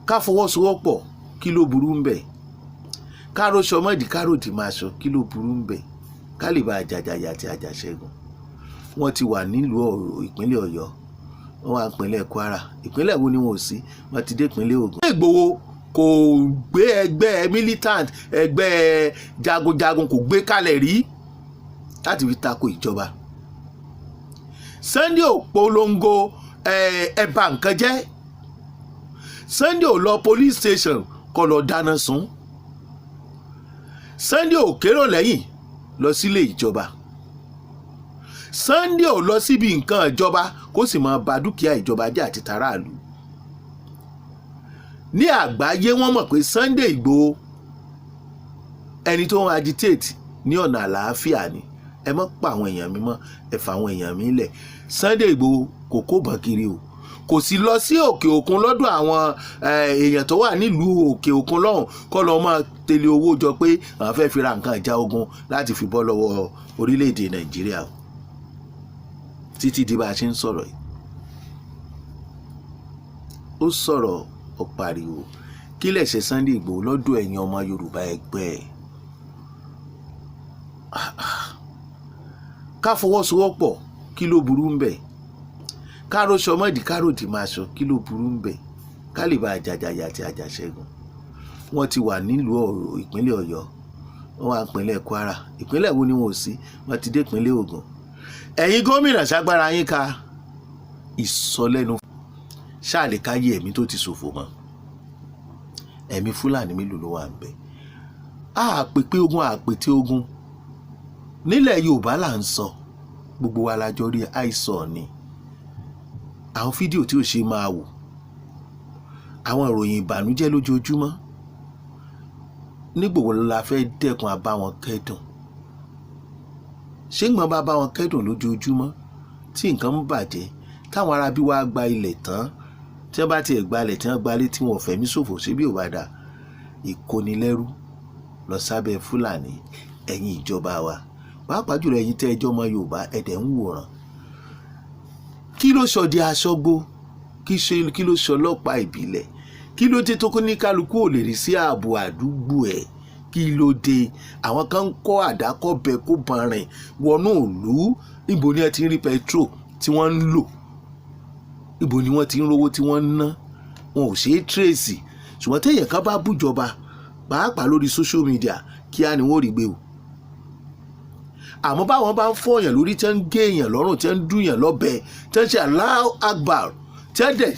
Ká fọwọ́sowọ́pọ̀, kí ló burú ń bẹ̀? Ká róṣọ mọ́dì, ká ròdì máa ṣọ, kí ló burú ń bẹ̀? Ká lè bá àjàjàyà àti àjàṣẹ́gun. Wọ́n ti wà nílùú ìpínlẹ̀ Ọ̀yọ́, wọ́n wà ìpínlẹ̀ Kwara. Ìpínlẹ̀ wo ni wọn ò sí? Wọ́n ti dé ìpínlẹ̀ Ògùn. Ìgbòho kò gbé ẹgbẹ́ militant, ẹgbẹ́ jagunjagun, kò gbé kalẹ̀ rí láti fi tako ìjọba. Sunday ò polongo ẹ bà nǹkan jẹ́. Sunday ò lọ police station kó lọ dáná sun. Sunday ò kérò lẹ́yìn lọ sílé ìjọba. Sunday ò lọ síbi nǹkan ìjọba kó sì máa ba dúkìá ìjọba jẹ́ àti taráàlú. Ní àgbáyé, wọ́n mọ̀ pé Sunday Ìgbòho, ẹni tó ń agitate ní ọ̀nà àlàáfíà ni. Ẹ mọ́ pa àwọn èèyàn mi mọ́, ẹ fà àwọn èèyàn mi lẹ̀. Sunday Ìgbòho kò kó bọ̀n kiri o, kò sì lọ sí òkè òkun lọ́dọ̀ àwọn èèyàn tó wà nílùú òkè òkun lọ́hùn kọ́ lọ́ máa tẹ̀lé owó jọ pé àwọn fẹ́ fi ra nǹkan ìjà ogun láti fi bọ́ lọ́wọ́ orílẹ̀-èdè Nàìjíríà o. Títí di bá a ṣe ń sọ̀rọ̀ yìí, ó sọ̀rọ̀, ó pariwo. Kí lẹ̀ṣẹ̀ Sunday Ìgbòho lọ́dọ̀ ẹ̀yin ọmọ Yorùbá ẹgbẹ́ ẹ̀? Ká fọwọ́sowọ́pọ̀, kí ló burú ń bẹ̀? Ká róṣọ mọ́dì, ká ròdì máa ṣọ, kí ló burú ń bẹ̀? Ká lè bá àjàjàyà àti àjàṣẹ́gun. Wọ́n ti wà nílùú ìpínlẹ̀ Ọ̀yọ́, wọ́n wà ìpínlẹ̀ Kwara. Ìpínlẹ̀ wo ni wọn ò sí? Wọ́n ti dé ìpínlẹ̀ Ògùn. Ẹ̀yin gómìnà, ṣágbára yín ka ìsọlẹ́nu ṣáàlè káyé ẹ̀mí tó ti ṣòfò mọ́? Ẹ̀mí Fúlàní mélòó ló wà ń bẹ̀? Àpèpé ogun, àpètè ogun nílẹ̀ Yorùbá là ń sọ. Gbogbo wa la jọ rí àìsàn ni àwọn fídíò tí ò ṣe máa wò, àwọn ìròyìn ìbànújẹ́ lójoojúmọ́. Nígbò wo la fẹ́ dẹ́kun abáwọn kẹ́dùn? Ṣé gbọ́n bá bá wọn kẹ́dùn lójoojúmọ́ tí nǹkan ń bàjẹ́, táwọn arábí wa gba ilẹ̀ tán, tí wọ́n bá tiẹ̀ gbalẹ̀, tí wọ́n gbalẹ̀, tí wọ́n fẹ̀mí ṣòfò, ṣé bí ò bá dà ìkónilẹ́rú lọ sábẹ́ Fúlàní? Ẹ̀yin ìjọba wa, pàápàá jùlọ ẹ̀yin tẹ́ ẹjọ́ ọmọ Yorùbá, ẹ̀dẹ̀ ń wòran. Kí ló sọ di aṣọ́gbó? Kí ló sọ ọlọ́pàá ìbílẹ̀? Kí ló dé tó kó ní kálukú ò lè rí sí ààbò àdúgbò ẹ̀? Kí ló dé àwọn kan ń kọ́ àdákọ́bẹ kó bàn rìn wọnú ìlú? Níbo ni ẹ ti ń rí petrol tí wọ́n ń lò? Ibo ni wọ́n ti ń rówó tí wọ́n ń ná? Wọn ò ṣeé trace. Ṣùgbọ́n téèyàn kan bá bújọba, pàápàá lórí social media, kíá ni wọ́n rí gbé o. Àmọ́ báwọn bá ń fọyàn lórí, tí wọ́n ń gé èèyàn lọ́rùn, tí wọ́n ń dúyàn lọ́bẹ, tí wọ́n ń ṣe Allahu Akbar, tí wọ́n dẹ̀